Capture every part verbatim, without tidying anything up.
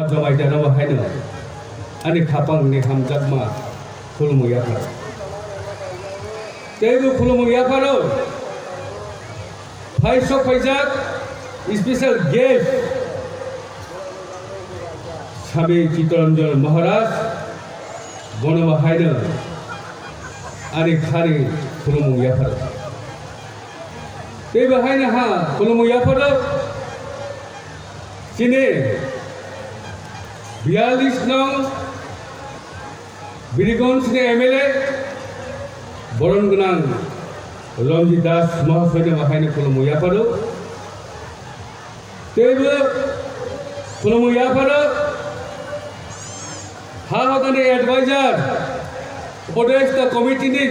Jamaitano bo haino ani khapangni hamjakma khulumung yaphar. Teibo khulumung yapharo phai sok phaijak special guest Sami Chittaranjan Maharaj, bono bo haino ani khani khulumung yapharo. Teibo haino ha khulumung yapharo. Chini biyalish nong Biriganj ni M L A boron gwnang Ranjit Das Mahasoy no haino khulumung yapharo. Teibo khulumung yapharo ha hotani advisor Upodeshta Committee ni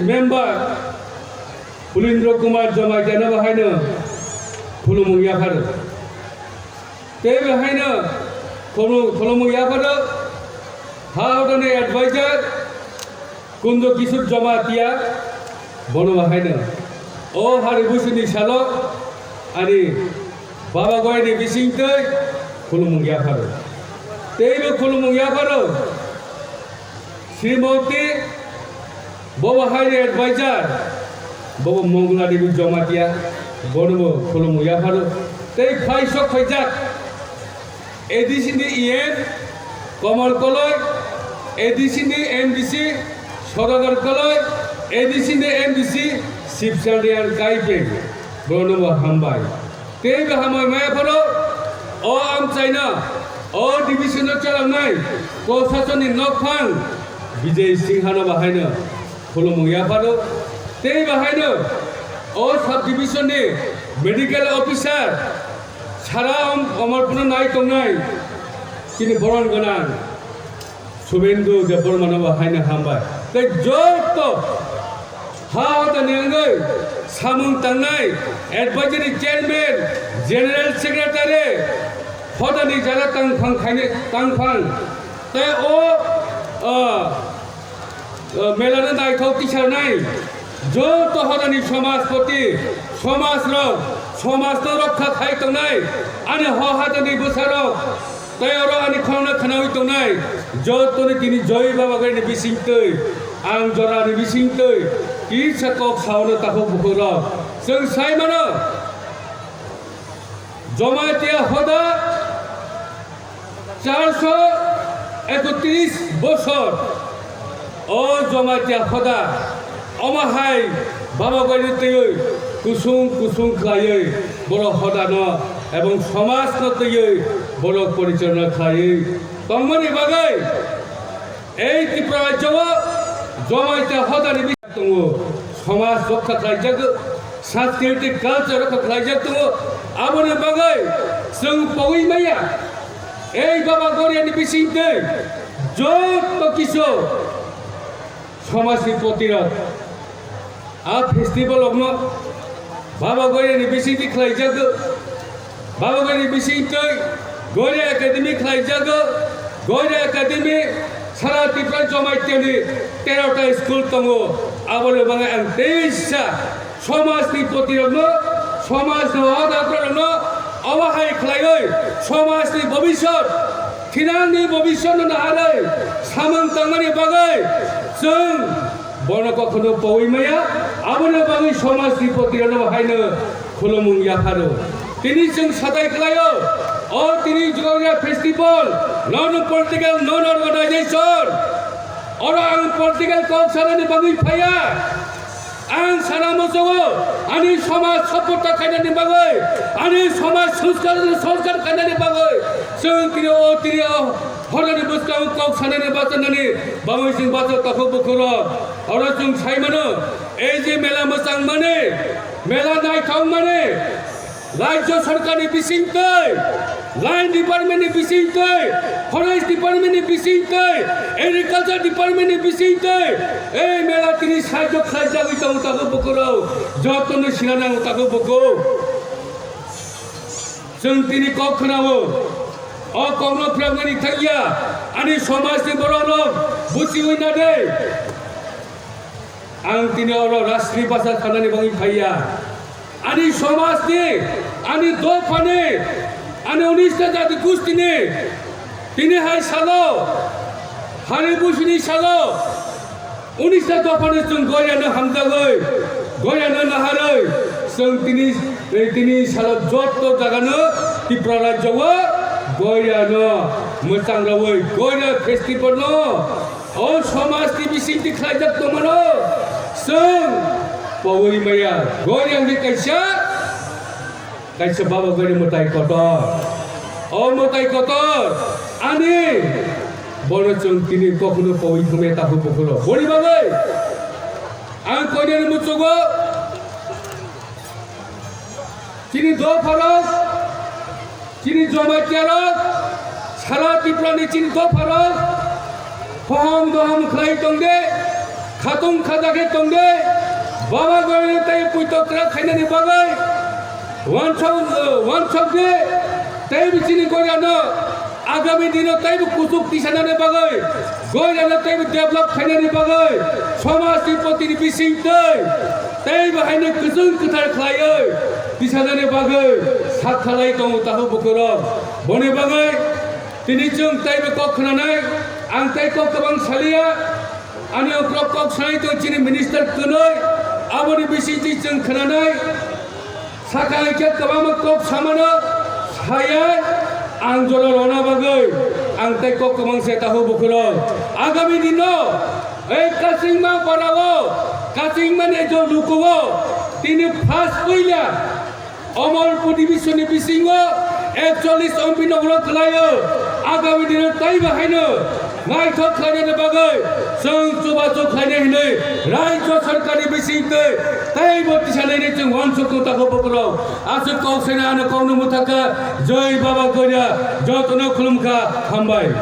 member Pulindra Kumar Jamaitano bo haino khulumung yapharo. Teibo haino khulu-, khulumung yapharo ha hotani advisor Kundo Kishore Jamatia, bono bo haino o hari busini salo ani Baba Goyani bisingtwi khulumung yapharo. Teibo khulumung yapharo Srimoti, bobo haini advisor, bobo Mongla Devi Jamatia, bonobo khulumung yapharo. Tei phai sok phaijak A D C ni E M Komol Koloi, A D C ni M D C Sodagar Koloi, A D C ni M D C Sibsalian Kaipeng, bonobo hambai. Teibo hambai maya phano o amchaino o division o chalangnai Kosasoni nokphang Bijay Singhano bahaino khulumung yaphano. Tei bahaino o sub division ni medical officer sara Om-, Omorpurno nai tongnai chini boron gwnang Subendu Debbarmano bo haino hambai. Tei joto ha hotani wngwi samung tangnai advisory chairman, general secretary, hotani jara tangphang khaini tangphang. Tei o, o, o, melano naithok tisarnai joto hotani somajpoti, somajrok, somajno rokha khai tongnai ani ho hotani bwsarok. Tei oro ani khorokno khwnawi tongnai, jotoni tini Joy Baba Goyani bisingtwi, ang jorani bisingtwi kisa kok saono takhuk bukhukrok. Chwng sai mano, Jamatia hoda charso ekotris bosor. O Jamatia hoda, omo hai Baba Goyani twiwi kusung kusung khlaiwi borok hodano ebong somajno twiwi borok porichalona khlaiwi tongmani bagwi ei Tripura rajyo o Jamatia hodani bising tongo, somaj rokha khlaijago, sanskriti culture rokha khlaijak tongo, aboni bagwi chwng pogwi maya. Ei Baba Goyani bisingtwi joto kisu somajni potirok a festival rokno Baba Goyani bisingtwi khlaijago. Baba Goyani bisingtwi Goria Academy khlaijago. Goria Academy sara Tripura Jamaitiani tero ta school tongo. Aboni bagwi ang teisa somajni potirokno, somajni hodaprokno omo hai khlaiwi somajni bobisot, thinangni bobisotno naharwi samung tangmani bagwi chwng bono kokhno pogwi maya, aboni bagwi somajni potirokno haino khulumung yaphano. Tini chwng satai khlaio, o tini Jogya Festival, non political, non organization. Oro ang political kok sanani bagwi phaiya. Ang sana muchungo, ani somaj soporta khainani bagwi, ani somaj sanskar, sanskar khainani bagwi, chwng tini o, tini o, horani bwskango kok sanani bachanani bagwi chwng bacha takhuk bukhurok. Oro chwng sai mano, ei je mela mwchang mani, mela naithok mani, Rajya Sarkarni bisingtwi, Line Departmentni bisingtwi, Forest Departmentni bisingtwi, Agriculture Departmentni bisingtwi, ei mela tini sahajyo khlaijagwi tongo takhuk bukhurok, jotono sina nango takhuk bukhuk. Chwng tini kok khwnao, o kokno phwrwngmani thangya, ani somajni borokrok buchiwi nade. Ang tini oro rashtriyo bhasha sanani bagwi phaiya. Ani somajni, ani dophani, Ani unista jati gustini tini hai salo, hani busini salo, unista dophano chwng Goirano hamjagwi, Goirano naharwi, chwng tini, tini salo jotto jagano Tripura rajyo o Goirano mwchang rawi, Goira festival no o somaj ni bisingtwi khlaijak tongmano chwng pawi maya. Goira wngkhe kaisa Kaisa Baba Goira mwtai kotor. O mwtai kotor ani bono chwng tini kokno pawi thumya takhuk bukhuk rok. Boni bagwi ang koinani muchugo chini dopharok, chini Jamatia rok, sara Tripura ni chini dopharok Pohom dohom khlai tong de, khatung khaja khe tong de, Baba Goirano tei puito kwrak khainani bagwi wansok, wansok de, tei bo chini Goirano agami dino tei bo kuchuk tisanani bagwi, Goirano tei bo develop khainani bagwi, somaj ni poti ni bising twi tei bo haino kwchwng kwthar khlaiwi tisanani bagwi sak khalai tongo takhuk bukhuk rok. Boni bagwi Tini chwng teibo kok khwnanai, ang tei kok kwbang saliya, ani uklok kok sanai tong chini minister twnwi, aboni bisingtwi chwng khwnanai, sakha hai khe kwbangma kok samano sayai, ang jora rwna bagwi, ang tei kok kwbang se takhuk bukhuk rok. Agami dino, ei kachingma parao, kachingma ni jo lukuo, tini first puila, Omorpur division ni bisingo ekchollis M P nogro khlaio. Agami dino teibo haino naithok khlainani bagwi chwng chubachu khlainai hinwi Rajya Sarkar ni bisingtwi teibo tisanaini chwng uansukgo takhuk bukhuk rok. Aswk kok saina ano kokno mwthakha. Jai Baba Goira, jotono khulumkha, hambai.